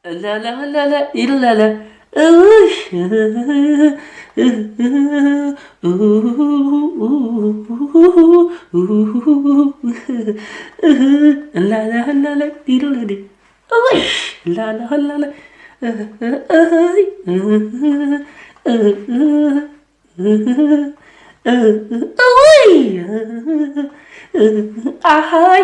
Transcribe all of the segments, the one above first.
ላላ ላላ ኢላላ። እሽ። ላላ ላላ ኢላላ። እሽ። ላላ ላላ። እውይ! ኣሃይ!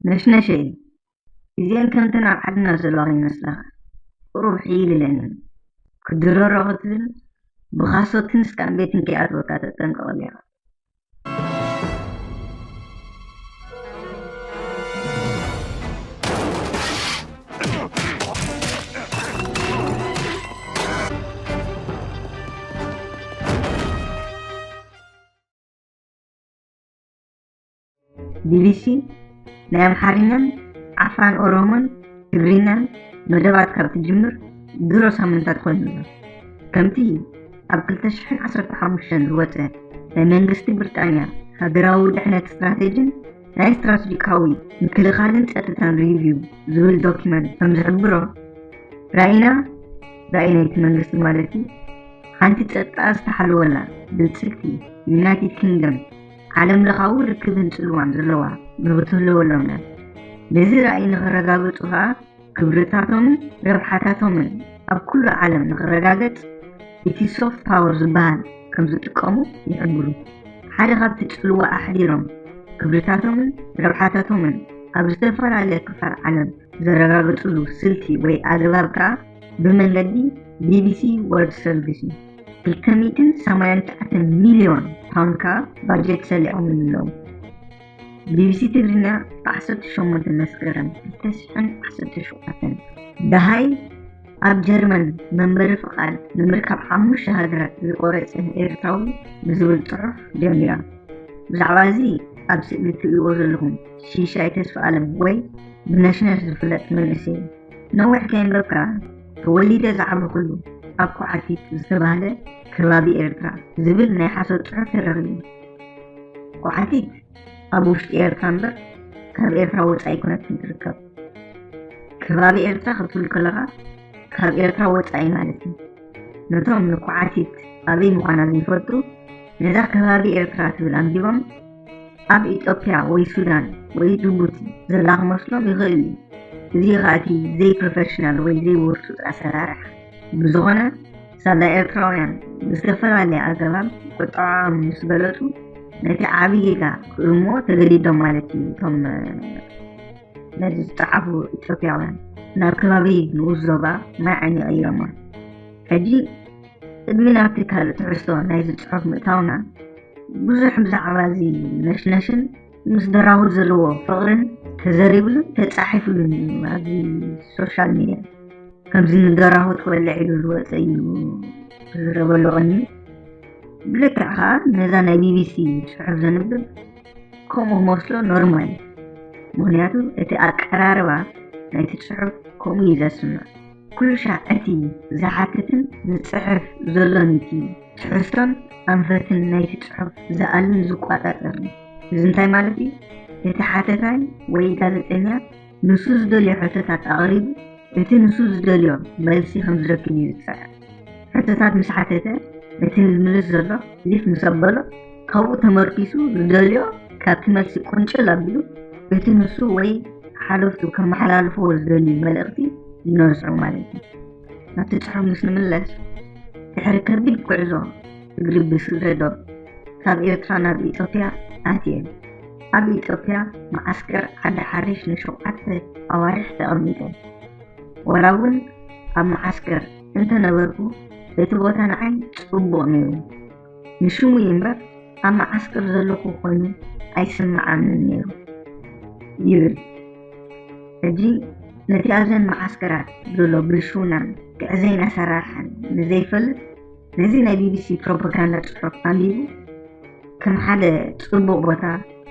ነሽነሸይ፣ እዚአን ከምተን ኣብ ዓድና ዘለዋ ይመስላኻ። ቁሩብ ሕይል ኢለን እየን። ክድረሮ ክትብል ብኻሶትን ስካምቤትን ከይኣትወካ ተጠንቀቐሉ ኢኻ። ቢቢሲ ናይ ኣምሓርኛን ዓፋን ኦሮሞን ትግርኛን መደባት ካብ ትጅምር ድሮ ሳምንታት ኮይኑ ኣሎ። ከምቲ ኣብ ክልተ ሽሕን ዓሰርተ ሓሙሽተን ዝወጸ ናይ መንግስቲ ብሪጣንያ ሃገራዊ ድሕነት ስትራቴጂን ናይ ስትራቴጂካዊ ምክልኻልን ጸጥታን ሪቪው ዝብል ዶኪመንት ከም ዝሕብሮ፣ ራኢና፣ ራኢ ናይቲ መንግስቲ ማለት እዩ፣ ሓንቲ ጸጥታ ዝተሓለወላ ብልጽግቲ ዩናይትድ ኪንግደም ዓለም ለኻዊ ርክብን ጽልዋን ዘለዋ ንኽትህልወሎም እያ። ነዚ ራእይ ንኽረጋግጹ ኸኣ ክብርታቶምን ረብሓታቶምን ኣብ ኩሉ ዓለም ንኽረጋገጽ እቲ ሶፍት ፓወር ዝበሃል ከም ዝጥቀሙ ይሕብሩ። ሓደ ካብቲ ጽልዋ ኣሕዲሮም ክብርታቶምን ረብሓታቶምን ኣብ ዝተፈላለየ ክፋል ዓለም ዘረጋግጽሉ ስልቲ ወይ ኣገባብ ከኣ ብመንገዲ ቢቢሲ ወርልድ ሰርቪስ እዩ። ክልተ ሚእትን ሰማንያን ትሽዓተን ሚልዮን ፓውንድ ከኣ ባጀት ሰሊዖም ኣለዉ። ቢቢሲ ትግርኛ ብዓሰርተ ሸሞንተ መስከረም ክልተ ሽሕን ዓሰርተ ሸውዓተን ደሃይ ኣብ ጀርመን መንበሪ ፍቓድ ንምርካብ ሓሙሽተ ሃገራት ዝቖረጸ ኤርትራዊ ብዝብል ጽሑፍ ጀሚራ። ብዛዕባ እዚ ኣብ ስእሊ እትርእይዎ ዘለኹም ሽሻይ ተስፋኣለም ወይ ብነሽነሽ ዝፍለጥ መንእሰይ እዩ። ነዊሕ ከየንበብካ ተወሊደ ዝዓበኹሉ ኣብ ኮዓቲት ዝተባህለ ከባቢ ኤርትራ ዝብል ናይ ሓሶት ጽሑፍ ተረኺቡ። ኮዓቲት ኣብ ውሽጢ ኤርትራ እምበር ካብ ኤርትራ ወጻኢ ኣይኮነትን ትርከብ። ከባቢ ኤርትራ ክትብል ከለኻ ካብ ኤርትራ ወጻኢ ማለት እዩ። ነቶም ንኮዓቲት ኣበይ ምዃና ዘይፈልጡ ነዛ ከባቢ ኤርትራ ትብል ኣንቢቦም ኣብ ኢትዮጵያ ወይ ሱዳን ወይ ጅቡቲ ዘላ ክመስሎም ይኽእል እዩ። እዚ ኸኣ እቲ ዘይፕሮፌሽናል ወይ ዘይውርጹጽ ኣሰራርሓ። ብዝኾነ ሳላ ኤርትራውያን ብዝተፈላለየ ኣገባብ ቁጥዖም ምስ ገለጹ ነቲ ዓቢ ጌጋ ክእርምዎ ተገዲዶም ማለት እዩ። እቶም ነዚ ዝጸሓፉ ኢትዮጵያውያን ናብ ከባቢ ንኡስ ዞባ ማይ ዓይኒ ቀይሮማ። ሕጂ ቅድሚ ናብቲ ካልእ ትሕዝቶ ናይዚ ጽሑፍ ምእታውና ብዙሕ ብዛዕባ እዚ ነሽነሽን ምስ ደራሁት ዘለዎ ፍቕርን ተዘሪብሉን ተጻሒፍሉን እዩ ኣብዚ ሶሻል ሚድያ። ከምዚ ንደራሁት ክበልዕ ኢሉ ዝወጸ እዩ ዝረበሉ ቅኒ። ብልክዕ ኸኣ ነዛ ናይ ቢቢሲ ጽሑፍ ዘንብብ ከምኡ ክመስሎ ኖርማል እዩ። ምኽንያቱ እቲ ኣቀራርባ ናይቲ ጽሑፍ ከምኡ እዩ ዘስምዕ። ኩሉ ሻዕ እቲ ዝሓትትን ዝጽሕፍ ዘሎን እቲ ትሕዝቶን ኣንፈትን ናይቲ ጽሑፍ ዝኣልን ዝቋጻጸርን እዩ። እዚ እንታይ ማለት እዩ? እቲ ሓተታይ ወይ ጋዜጠኛ ንሱ ዝደልዮ ሕቶታት ኣቕሪቡ እቲ ንሱ ዝደልዮ መልሲ ከም ዝረክብ እዩ ዝጽዕር። ሕቶታት ምስ ሓተተ ነቲ ዝምልስ ዘሎ ሊፍ ምስ ኣበሎ ካብኡ ተመርኪሱ ዝደልዮ ካብቲ መልሲ ቁንጭል ኣቢሉ እቲ ንሱ ወይ ሓለፍቱ ከመሓላልፍዎ ዝደልዩ መልእኽቲ ይነዝዑ ማለት እዩ። ናብቲ ጽሑፍ ምስ ንምለስ ድሕሪ ከቢድ ጉዕዞ እግሪ ብስግረ ዶብ ካብ ኤርትራ ናብ ኢትዮጵያ ኣትየ። ኣብ ኢትዮጵያ መዓስከር ዓዲ ሓሪሽ ንሸውዓተ ኣዋርሕ ተቐሚጠ። ዋላ እውን ኣብ መዓስከር እንተነበርኩ እቲ ቦታ ንዓይ ጽቡቕ ነይሩ። ንሽሙ እዩ እምበር ኣብ መዓስከር ዘለኹ ኮይኑ ኣይስምዓንን ነይሩ ይብል። ሕጂ ነቲ ኣብዘን መዓስከራት ዘሎ ብልሽውናን ግዕዘይን ኣሰራርሓን ንዘይፈልጥ ነዚ ናይ ቢቢሲ ፕሮፓጋንዳ ጽሑፍ ኣንቢቡ ከም ሓደ ጽቡቕ ቦታ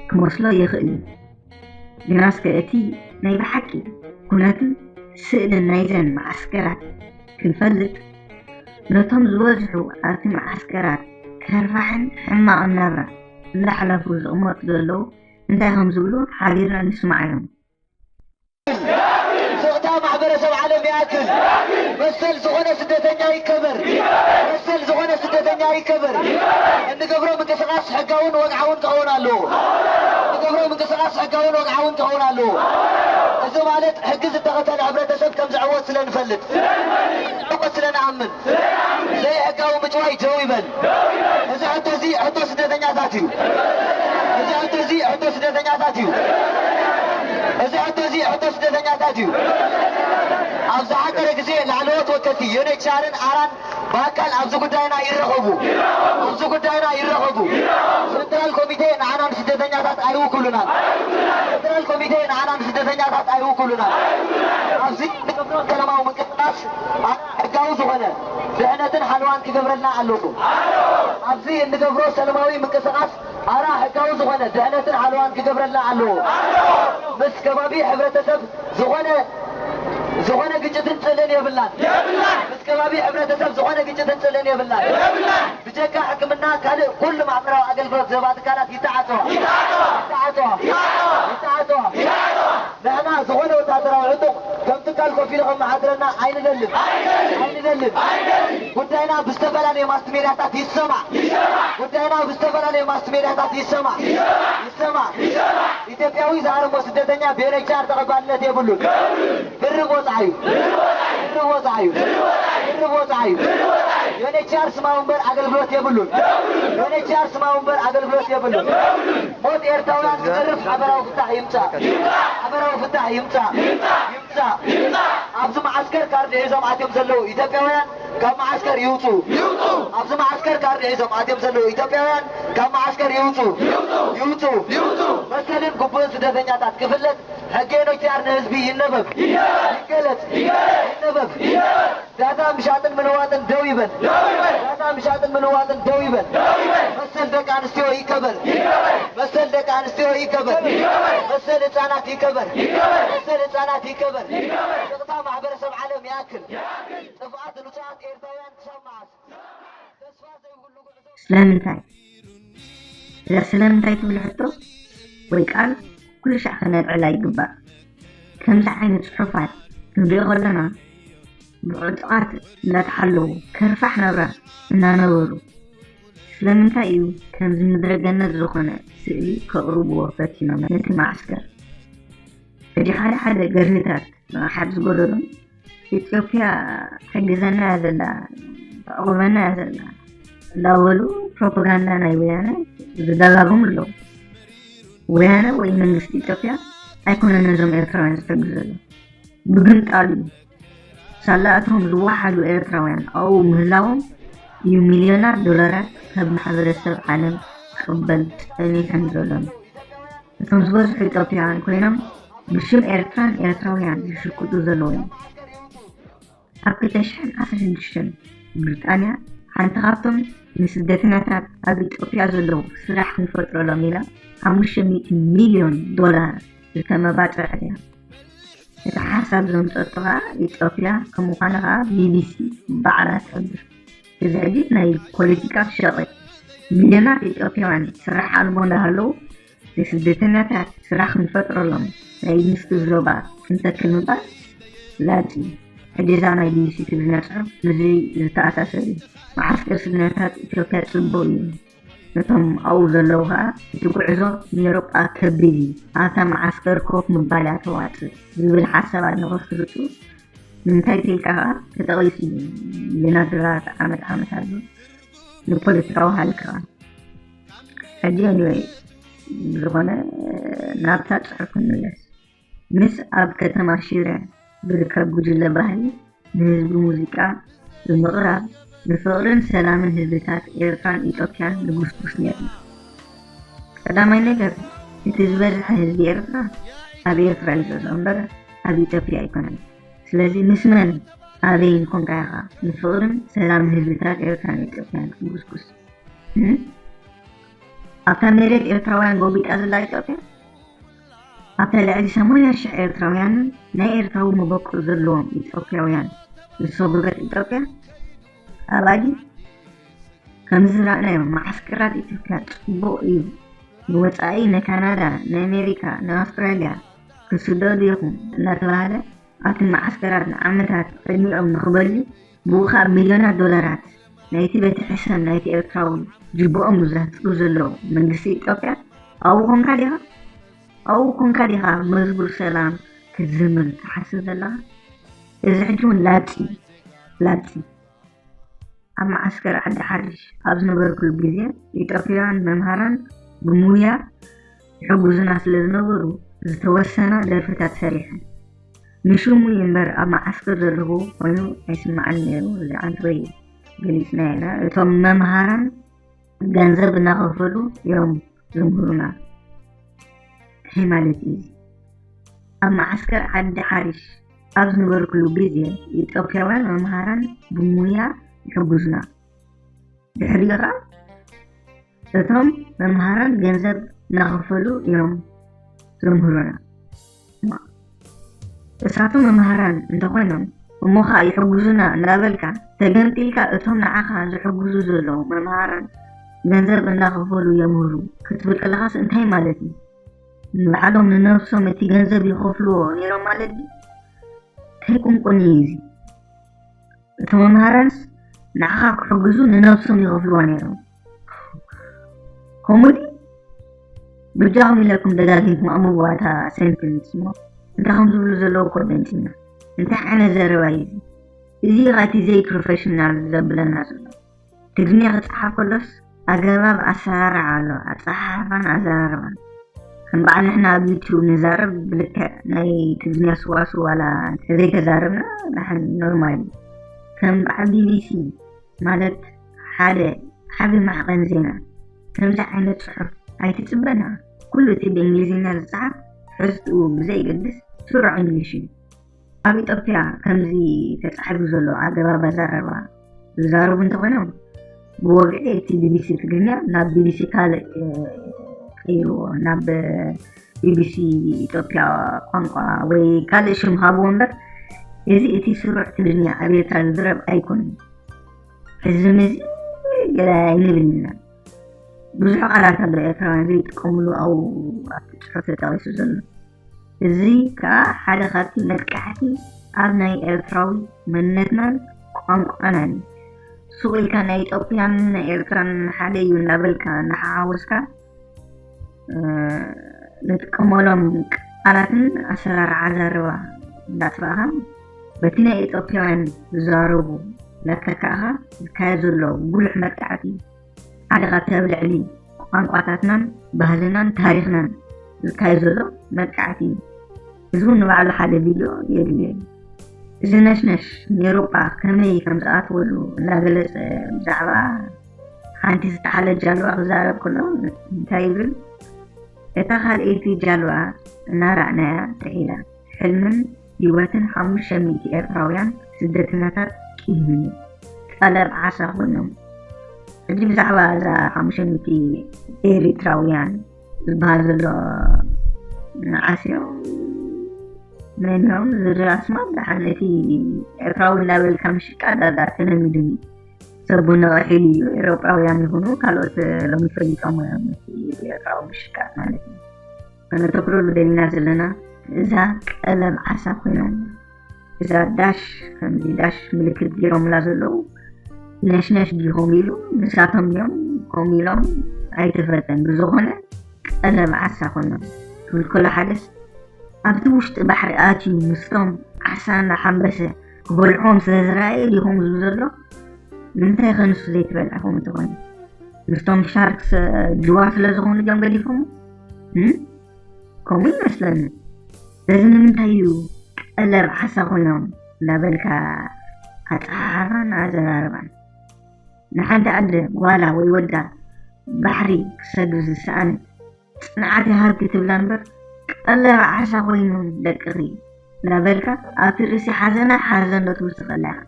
ክመስሎ ይኽእል እዩ። ግናስከ እቲ ናይ ብሓቂ ኩነትን ስእልን ናይዘን መዓስከራት ክንፈልጥ ነቶም ዝበዝሑ ኣብቲ መዓስከራት ከርፋሕን ሕማቕን ናብራ እንዳሕለፉ ዝቕመጡ ዘለዉ እንታይ ከም ዝብሉ ሓቢርና ንስማዓዮም። ስቕታ ማሕበረሰብ ዓለም ይኣክል። መሰል ዝኾነ ስደተኛ ይከበር። መሰል ዝኾነ ስደተኛ ይከበር። እንገብሮ ምንቅስቓስ ሕጋውን ወግዓውን ክኸውን ኣለዎ። እንገብሮ ምንቅስቓስ ሕጋውን ወግዓውን ክኸውን ኣለዎ። እዚ ማለት ሕጊ ዝተኸተለ ሕብረተሰብ ከም ዝዕወት ስለ ንፈልጥ፣ ዕወት ስለ ንኣምን፣ ዘይሕጋዊ ምጭዋይ ደው ይበል። እዚ ሕቶ እዚ ሕቶ ስደተኛታት እዩ። እዚ ሕቶ እዚ ሕቶ ስደተኛታት እዩ። እዚ ሕቶ እዚ ሕቶ ስደተኛታት እዩ። ኣብ ዝሓጸረ ግዜ ላዕለዎት ወከልቲ ዩኤንኤችሲኣርን ኣራን ብኣካል ኣብዚ ጉዳይና ይረኸቡ። ኣብዚ ጉዳይና ይረኸቡ። ሰንትራል ኮሚቴ ንዓና ንስደተኛታት ኣይውክሉናን። ሰንትራል ኮሚቴ ንዓና ንስደተኛታት ኣይውክሉናን። ኣብዚ ንገብሮ ሰላማዊ ምንቅስቃስ ኣራ ሕጋዊ ዝኾነ ድሕነትን ሓለዋን ክገብረልና ኣለዎ። ኣብዚ እንገብሮ ሰላማዊ ምንቅስቃስ ኣራ ሕጋዊ ዝኾነ ድሕነትን ሓለዋን ክገብረልና ኣለዎ። ምስ ከባቢ ሕብረተሰብ ዝኾነ ዝኾነ ግጭትን ጽልእን የብልናን። ምስ ከባቢ ሕብረተሰብ ዝኾነ ግጭትን ጽልእን የብልናን። ብጀካ ሕክምና ካልእ ኩሉ ማሕበራዊ ኣገልግሎት ዝህባ ትካላት ይተዓጸዋ። ይተዓጸዋ። ይተዓጸዋ። ንሕና ዝኾነ ወታደራዊ ዕጡቕ ከም ትካል ኮፍ ኢሉ ከመሓድረና ኣይንደልን። ኣይንደልን። ጉዳይና ብዝተፈላለየ ማስ ሜድያታት ይሰማዕ። ጉዳይና ብዝተፈላለየ ማስ ሜድያታት ይሰማዕ። ይሰማዕ። ኢትዮጵያዊ ዝሃረሞ ስደተኛ ብዩኤንኤችሲኣር ተቐባልነት የብሉን። ድርብ ወጽዓ እዩ። ድርብ ወጽዓ እዩ። ድርብ ወጽዓ እዩ። ዩኤንኤችሲኣር ስማዊ እምበር ኣገልግሎት የብሉን። ዩኤንኤችሲኣር ስማዊ እምበር ኣገልግሎት የብሉን። ሞት ኤርትራውያን ክተርፍ ሓበራዊ ፍታሕ ይምጻእ። ሓበራዊ ፍታሕ ይምጻእ። ይምጻእ። ኣብዚ መዓስከር ካርድ ሒዞም ኣትዮም ዘለዉ ኢትዮጵያውያን ካብ መዓስከር ይውጹ። ይውጹ። ኣብዚ መዓስከር ካርድ ሒዞም ኣትዮም ዘለዉ ኢትዮጵያውያን ካብ መዓስከር ይውጹ። ይውጹ። ይውጹ። ይውጹ። መሰልን ግቡእን ስደተኛታት ክፍለጥ ሕጊ ዩኤንኤችሲኣር ንህዝቢ ይነበብ። ይገለጽ። ይነበብ። ዳታ ምሻጥን ምልዋጥን ደው ይበል። ዳታ ምሻጥን ምልዋጥን ደው ይበል። መሰል ደቂ ኣንስትዮ ይከበር። መሰል ደቂ ኣንስትዮ ይከበር። መሰል ህጻናት ይከበር። መሰል ህጻናት ይከበር። ስቕታ ማሕበረሰብ ዓለም ይኣክል። ጥፍኣት ንጹሃት ኤርትራውያን ክሳብ መዓስ? ተስፋ ዘይብሉ ጉዕዞ። ስለምንታይ? እዛ ስለምንታይ ትብል ሕቶ ወይ ቃል ኩሉ ሻዕ ከነልዕላ ይግባእ። ከምዚ ዓይነት ጽሑፋት ክንሪኦ ከለና ብዕጡቓት እንዳተሓለዉ ከርፋሕ ናብራ እናነበሩ ስለምንታይ እዩ ከምዚ ምድረ ገነት ዝኾነ ስእሊ ከቕርብዎ ፈቲኖም ነቲ መዓስከር? ሕጂ ሓደ ሓደ ገርህታት ንቕሓት ዝጎደሎም ኢትዮጵያ ትሕግዘና እያ ዘላ፣ ተዕቑበና እያ ዘላ እንዳበሉ ፕሮፓጋንዳ ናይ ወያነ ዝደጋግሙ ኣለዉ። ወያነ ወይ መንግስቲ ኢትዮጵያ ኣይኮነን ነዞም ኤርትራውያን ዝሕግዘሎም፣ ብግምጣሉ እዩ። ሳላ እቶም ዝወሓዱ ኤርትራውያን ኣብኡ ምህላዎም እዩ ሚልዮናት ዶላራት ካብ ማሕበረሰብ ዓለም ክቕበል ጸኒሐን ዘሎን። እቶም ዝበዝሑ ኢትዮጵያውያን ኮይኖም ብሽም ኤርትራን ኤርትራውያን ዝሽቅጡ ዘለዉ እዮም። ኣብ ክልተ ሽሕን ዓሰርተ ሽዱሽተን ብሪጣንያ ሓንቲ ካብቶም ንስደተኛታት ኣብ ኢትዮጵያ ዘለዉ ስራሕ ንፈጥረሎም ኢላ ሓሙሽተ ሚእቲ ሚልዮን ዶላር ዝተመባጽዐት እያ። እቲ ሓሳብ ዘምጸቶ ከኣ ኢትዮጵያ ከም ምዃና ከኣ ቢቢሲ ባዕላ ትሕብር። እዚ ሕጂ ናይ ፖለቲካ ሸቕ እዩ። ሚልዮናት ኢትዮጵያውያን ስራሕ ኣልቦ እንዳሃለዉ ንስደተኛታት ስራሕ ክንፈጥረሎም ናይ ኢንዱስትሪ ዞባ ክንተክል ምባል ላጭ እዩ። ሕጂ እዛ ናይ ቢቢሲ ትግርኛ ጽሑፍ ምስዚ ዝተኣሳሰር እዩ። መዓስከር ስደተኛታት ኢትዮጵያ ጽቡቕ እዩ። ነቶም ኣብኡ ዘለዉ ከኣ እቲ ጉዕዞ ንኤውሮጳ ከቢድ እዩ፣ ኣብታ መዓስከር ኮፍ ምባል እያ ተዋጽእ ዝብል ሓሳባት ንኸፍርጡ ንምንታይ ተይልካ ከኣ ተጠቒሱ እዩ። ዜና ድራር ዓመት ዓመት ኣሎ ንፖለቲካዊ ሃልክኻ። ሕጂ anyway ዝኾነ ናብታ ጽሑፍ ክንምለስ። ምስ ኣብ ከተማ ሽረ ዝርከብ ጉጅለ ባህሊ ንህዝቢ ሙዚቃ ብምቕራብ ንፍቕርን ሰላምን ህዝብታት ኤርትራን ኢትዮጵያን ንጉስጉስ ነይርና። ቀዳማይ ነገር እቲ ዝበዝሐ ህዝቢ ኤርትራ ኣብ ኤርትራ እዩ ዘሎ እምበር ኣብ ኢትዮጵያ ኣይኮነን። ስለዚ ምስ መን ኣበይን ኮንካ ኢኻ ንፍቕርን ሰላምን ህዝብታት ኤርትራን ኢትዮጵያን ክትጉስጉስ? እም? ኣብታ መሬት ኤርትራውያን ጎቢጣ ዘላ ኢትዮጵያ ኣብታ ልዕሊ ሰማንያ ሽሕ ኤርትራውያንን ናይ ኤርትራዊ መበቆል ዘለዎም ኢትዮጵያውያን ዝሰጎገት ኢትዮጵያ ኣባጊ፣ ከምዚ ዝረኣናዮ መዓስከራት ኢትዮጵያ ጽቡቕ እዩ፣ ንወጻኢ ንካናዳ፣ ንኣሜሪካ፣ ንኣውስትራልያ ክትስደዱ ኢኹም እናተባህለ ኣብቲ መዓስከራት ንዓመታት ዕድሚኦም ንኽበልዩ ብኡ ኸኣ ሚልዮናት ዶላራት ናይቲ በቲ ሕሰም ናይቲ ኤርትራዊ ጅብኦም ዘህጽቡ ዘለዉ መንግስቲ ኢትዮጵያ ኣብኡ ኾንካ ዲኻ ኣብኡ ኾንካ ዲኻ መዝሙር ሰላም ክትዝምር ትሓስብ ዘለኻ? እዚ ሕጂ እውን ላብጺ ላብጺ ኣብ መዓስከር ዓዲ ሓሪሽ ኣብ ዝነበርኩሉ ግዜ ኢትዮጵያውያን መምሃራን ብሙያ ይሕጉዙና ስለ ዝነበሩ ዝተወሰና ደርፍታት ሰሪሐ። ንሽሙ እዩ እምበር ኣብ መዓስከር ዘለኹ ኮይኑ ኣይስማዕን ነይሩ። እዚ ዓንትሮይ ገሊጽና ኢና። እቶም መምሃራን ገንዘብ እናኸፈሉ እዮም ዘምህሩና። ይህ ማለት እዩ ኣብ መዓስከር ዓዲ ሓሪሽ ኣብ ዝነበርኩሉ ግዜ ኢትዮጵያውያን መምሃራን ብሙያ ይሕጉዙና። ድሕሪኡ ኸዓ እቶም መምሃራን ገንዘብ እናኸፈሉ እዮም ዘምህሩና። እሳቶም መምሃራን እንተኾይኖም እሞ ኸዓ ይሕጉዙና እናበልካ ተገምጢልካ እቶም ንዓኻ ዝሕጉዙ ዘለዉ መምሃራን ገንዘብ እናኸፈሉ የምህሩ ክትብል ከለኻስ እንታይ ማለት እዩ? ንባዕሎም ንነብሶም እቲ ገንዘብ ይኸፍልዎ ነይሮም ማለት ድዩ? እንታይ ቁንቁን እዩ እዚ? እቶም መምሃራንስ ንዓኻ ክሕግዙ ንነብሶም ይኸፍልዎ ነይሮም። ከምኡ ድዩ? በጃኹም ኢለኩም ደጋጊምኩም ኣንብብዋ እታ ሴንተንስ እሞ እንታይ ከም ዝብሉ ዘለዉ እኮ ደንጺና። እንታይ ዓይነት ዘረባ እዩ እዚ? እዚ እዩ እቲ ዘይፕሮፌሽናል ዘብለና ዘሎ። ትግርኛ ክጸሓፍ ከሎስ ኣገባብ ኣሰራርዓ ኣሎ፣ ኣጸሓሕፋን ኣዘራርባን። ከም በዓል ንሕና ኣብ ዩቱብ ንዛረብ ብልክዕ ናይ ትግርኛ ስዋስው ዋላ እንተዘይተዛረብና ደሓን ኖርማል እዩ። ከም በዓል ቢቢሲ ማለት ሓደ ዓቢ ማዕቐን ዜና ከምዚ ዓይነት ጽሑፍ ኣይትጽበና። ኩሉ እቲ ብእንግሊዝኛ ዝጸሓፍ ትሕዝትኡ ብዘይገድስ ስሩዕ እንግሊሽ እዩ። ኣብ ኢትዮጵያ ከምዚ ተጻሒፉ ዘሎ ኣገባብ ኣዘራርባ ዝዛረቡ እንተኾይኖም ብወግዒ እቲ ቢቢሲ ትግርኛ ናብ ቢቢሲ ካልእ ቀይርዎ ናብ ቢቢሲ ኢትዮጵያ ቋንቋ ወይ ካልእ ሽም ሃብዎ እምበር እዚ እቲ ስሩዕ ትግርኛ ኣብ ኤርትራ ዝዝረብ ኣይኮነን። ሕዚ ምዚ ገለ ኣይንብል ኢና። ብዙሕ ቃላት ኣሎ ኤርትራውያን ዘይጥቀምሉ ኣብኡ ኣብቲ ጽሑፍ ተጠቒሱ ዘሎ። እዚ ከኣ ሓደ ካብቲ መጥቃዕቲ ኣብ ናይ ኤርትራዊ መንነትናን ቋንቋናን እዩ። ሱቕ ኢልካ ናይ ኢትዮጵያን ናይ ኤርትራን ሓደ እዩ እናበልካ እናሓዋወስካ ንጥቀመሎም ቃላትን ኣሰራርዓ ዘረባ እንዳጥፋእኻ በቲ ናይ ኢትዮጵያውያን ዝዛረቡ እናተካእኻ ዝካየድ ዘሎ ጉሉሕ መጥቃዕቲ ሓደ ካብቲ ኣብ ልዕሊ ቋንቋታትናን ባህልናን ታሪኽናን ዝካየድ ዘሎ መጥቃዕቲ እዩ። እዚ እውን ንባዕሉ ሓደ ቪድዮ የድልዮ እዩ። እዚ ነሽነሽ ንኤውሮጳ ከመይ ከም ዝኣተወሉ እናገለጸ ብዛዕባ ሓንቲ ዝተሓለ ጃልባ ክዛረብ ከሎ እንታይ ይብል? እታ ካልኣይቲ ጃልባ እናረኣናያ ጥሒላ። ሕልምን ህይወትን ሓሙሽተ ሚእቲ ኤርትራውያን ስደተኛታት ቂሂሙ። ጠለብ ዓሳ ኮይኖም። ሕጂ ብዛዕባ እዛ ሓሙሽተ ሚእቲ ኤሪትራውያን ዝበሃል ዘሎ ዓስዮም መን እዮም ዝርር ኣስማት ደሓን እቲ ኤርትራዊ እናበልካ ምሽቃ ዳርጋ ተለሚዱ እዩ። ሰብ እውን ነቒሕሉ እዩ። ኤውሮጳውያን ይኹኑ ካልኦት ሎሚ ፈሊጦም እዮም እቲ ኤርትራዊ ምሽቃ ማለት እዩ። ከነተኩረሉ ደሊና ዘለና እዛ ቀለብ ዓሳ ኮይኖም እዛ ዳሽ ከምዚ ዳሽ ምልክት ገይሮምላ ዘለዉ ነሽነሽ ድዩ ከምኡ ኢሉ ንሳቶም እዮም ከምኡ ኢሎም ኣይተፈለጠን። ብዝኾነ ቀለብ ዓሳ ኮይኖም ክብል ከሎ ሓደስ ኣብቲ ውሽጢ ባሕሪ ኣትዩ ምስቶም ዓሳ እናሓንበሰ ክበልዕዎም ስለ ዝረኣየ ድዩ ከምኡ ዝብል ዘሎ? ንምንታይ ከ ንሱ ዘይትበልዕ ከምኡ እንተኾይኑ? ምስቶም ሻርክስ ጅዋ ስለ ዝኾኑ ድዮም ገዲፎም? እም? ከምኡ ይመስለኒ። ስለዚ ንምንታይ እዩ ቀለብ ዓሳ ኮይኖም እንዳበልካ ኣጸሓሓፋን ኣዘራርባን ንሓንቲ ኣደ ጓላ ወይ ወዳ ባሕሪ ክሰዱ ዝሰኣነ ጽንዓት ይሃብኪ ትብላ እምበር ቀለብ ዓሳ ኮይኑ ደቅኺ እንዳበልካ ኣብቲ ርእሲ ሓዘና ሓዘን ዶ ትውስኸላ ኢኻ?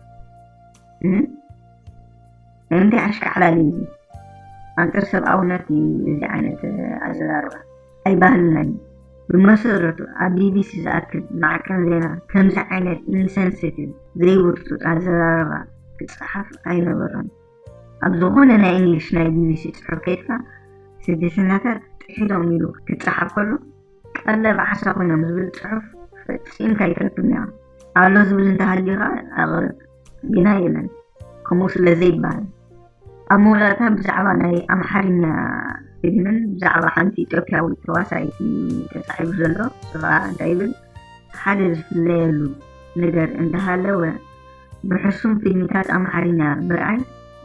እም? ናይ ምንታይ ኣሽካዕላል እዩ እዚ? ኣንጻር ሰብኣውነት እዩ እዚ ዓይነት ኣዘራርባ። ኣይባህልናን እዩ። ብመሰረቱ ኣብ ቢቢሲ ዝኣክል ማዕከን ዜና ከምዚ ዓይነት ኢንሰንሲቲቭ ዘይውርጹጽ ኣዘራርባ ክጸሓፍ ኣይነበሮን። ኣብ ዝኾነ ናይ እንግሊሽ ናይ ቢቢሲ ጽሑፍ ከይድካ፣ ስደተኛታት ጥሒሎም ኢሉ ክጸሓፍ ከሎ፣ ቀለብ ዓሳ ኮይኖም ዝብል ጽሑፍ ፈጺምካ ኣይትረክብን ኢኻ። ኣሎ ዝብል እንተሃልዩ ኸኣ ኣቕርብ፣ ግና የለን። ከምኡ ስለ ዘይበሃል። ኣብ መወዳእታ ብዛዕባ ናይ ኣምሓርኛ ፊልምን ብዛዕባ ሓንቲ ኢትዮጵያዊት ተዋሳኢት እዩ ተጻሒፉ ዘሎ። እሱ ኸኣ እንታይ ይብል? ሓደ ዝፍለየሉ ነገር እንተሃለወ፣ ብሕሱም ፊልሚታት ኣምሓርኛ ምርኣይ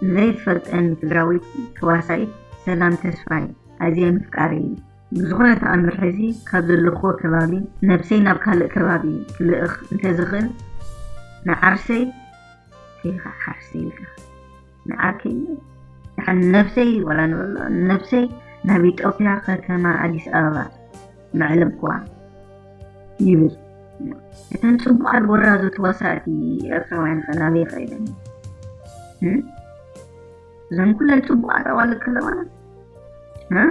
ንዘይትፈልጠኒ ትግራወይቲ ተዋሳኢት ሰላም ተስፋይ ኣዝየ ምፍቃረይ እዩ። ብዝኾነ ተኣምር ሕዚ ካብ ዘለኽዎ ከባቢ ነብሰይ ናብ ካልእ ከባቢ ክልእኽ እንተዝኽእል፣ ንዓርሰይ ከይኻ ሓርሰይ ኢልካ ንዓርከይ፣ ደሓን ነብሰይ ዋላ ንበሎ፣ ነብሰይ ናብ ኢትዮጵያ ከተማ ኣዲስ ኣበባ መዕለብክዋ ይብል። እተን ጽቡቓት ጎራዙ ተዋሳእቲ ኤርትራውያን ከ ናበይ ከይደን? እም? እዘን ኩለን ጽቡቓት ኣዋልድ ከለዋና? እ?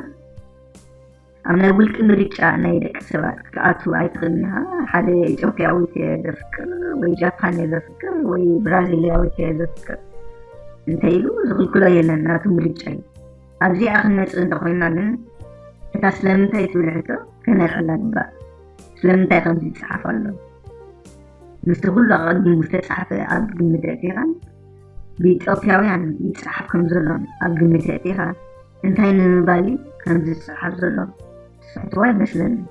ኣብ ናይ ውልቂ ምርጫ ናይ ደቂ ሰባት ክትኣቱ ኣይትኽእልን ኢኻ። ሓደ ኢትዮጵያዊት እየ ዘፍቅር ወይ ጃፓን እየ ዘፍቅር ወይ ብራዚልያዊት እየ ዘፍቅር እንተ ኢሉ ዝኽልክሎ የለን፣ ናቱ ምርጫ እዩ። ኣብዚኣ ክንመጽእ እንተኾይንና ግን እታ ስለምንታይ ትብል ሕቶ ከነልዕላ ይግባእ። ስለምንታይ ከምዚ ይጸሓፍ ኣሎ? ምስቲ ኩሉ ኣቐዲሙ ዝተጻሕፈ ኣብ ግምት ኣእቲኻን ብኢትዮጵያውያን ይጸሓፍ ከም ዘሎን ኣብ ግምት ኣእቲኻ እንታይ ንምባል እዩ ከምዚ ዝጸሓፍ ዘሎ? ትስሕትዎ ኣይመስለንን።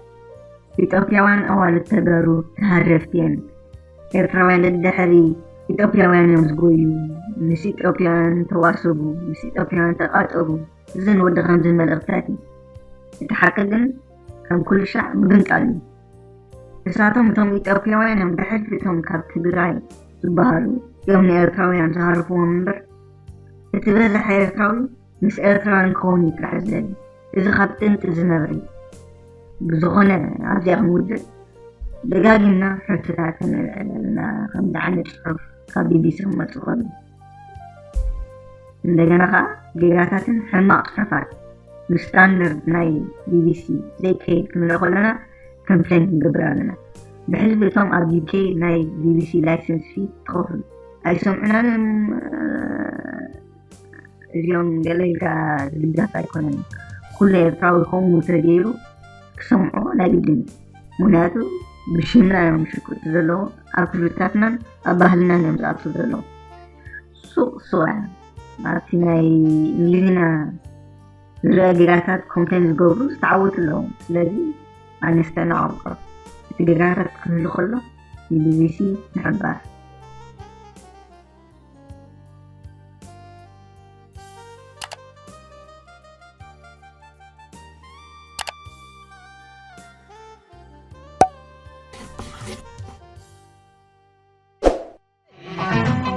ኢትዮጵያውያን ኣዋልድ ተጋሩ ተሃረፍቲ እየን። ኤርትራውያን ደድሕሪ ኢትዮጵያውያን እዮም ዝጎዩ። ምስ ኢትዮጵያውያን ተዋስቡ፣ ምስ ኢትዮጵያውያን ተቃጠቡ። እዘን ወዲ ከምዚ መልእኽትታት እዩ። እቲ ሓቂ ግን ከም ኩሉ ሻዕ ምግንጣል እዩ። እሳቶም እቶም ኢትዮጵያውያን እዮም ብሕልፊ እቶም ካብ ትግራይ ዝበሃሉ እዮም ንኤርትራውያን ዝሃርፍዎም እምበር እቲ በዝሒ ኤርትራዊ ምስ ኤርትራውያን ክኸውን እዩ ጥራሕ ዝደሊ። እዚ ካብ ጥንቲ ዝነብር እዩ። ብዝኾነ ኣብዚኣ ክንውድእ ደጋጊምና ሕቶታት ከነልዕል ኣለና። ከምዚ ዓይነት ጽሑፍ ካብ ቢቢሲ ክመጽእ ከሎ እንደገና ኸኣ ጌጋታትን ሕማቕ ጽሑፋት ንስታንደርድ ናይ ቢቢሲ ዘይከይድ ክንርኢ ከለና ኮምፕሌን ክንገብር ኣለና። ብሕልፊ እቶም ኣብ ዩኬ ናይ ቢቢሲ ላይሰንስ ፊ ትኸፍሉ ኣይሰምዑናን እዮም። እዚኦም ገለ ኢልካ ዝድገፍ ኣይኮነን። ኩሉ ኤርትራዊ ከምኡ እንተገይሩ ክሰምዖ ናይ ግድን እዩ። ምኽንያቱ ብሽምና እዮም ዝሽቅጡ ዘለዉ፣ ኣብ ክብርታትናን ኣብ ባህልናን እዮም ዝኣትዉ ዘለዉ። ሱቕ ሱቕ ኣብቲ ናይ እንግሊዝኛ ዝረአ ጌጋታት ኮምፕሌን ዝገብሩ ዝተዓወቱ ኣለዉ። ስለዚ ኣነ ስተናቐቆ እቲ ጌጋታት ክህሉ ከሎ ንቢቢሲ ምሕባር።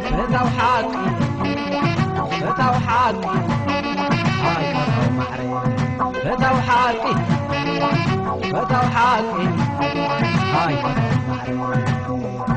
ፈታው ሓቂ፣ ፈታው ሓቂ፣ ኣይ ፈታው ማዕረ፣ ፈታው ሓቂ፣ ፈታው ሓቂ፣ ኣይ ፈታው ማዕረ።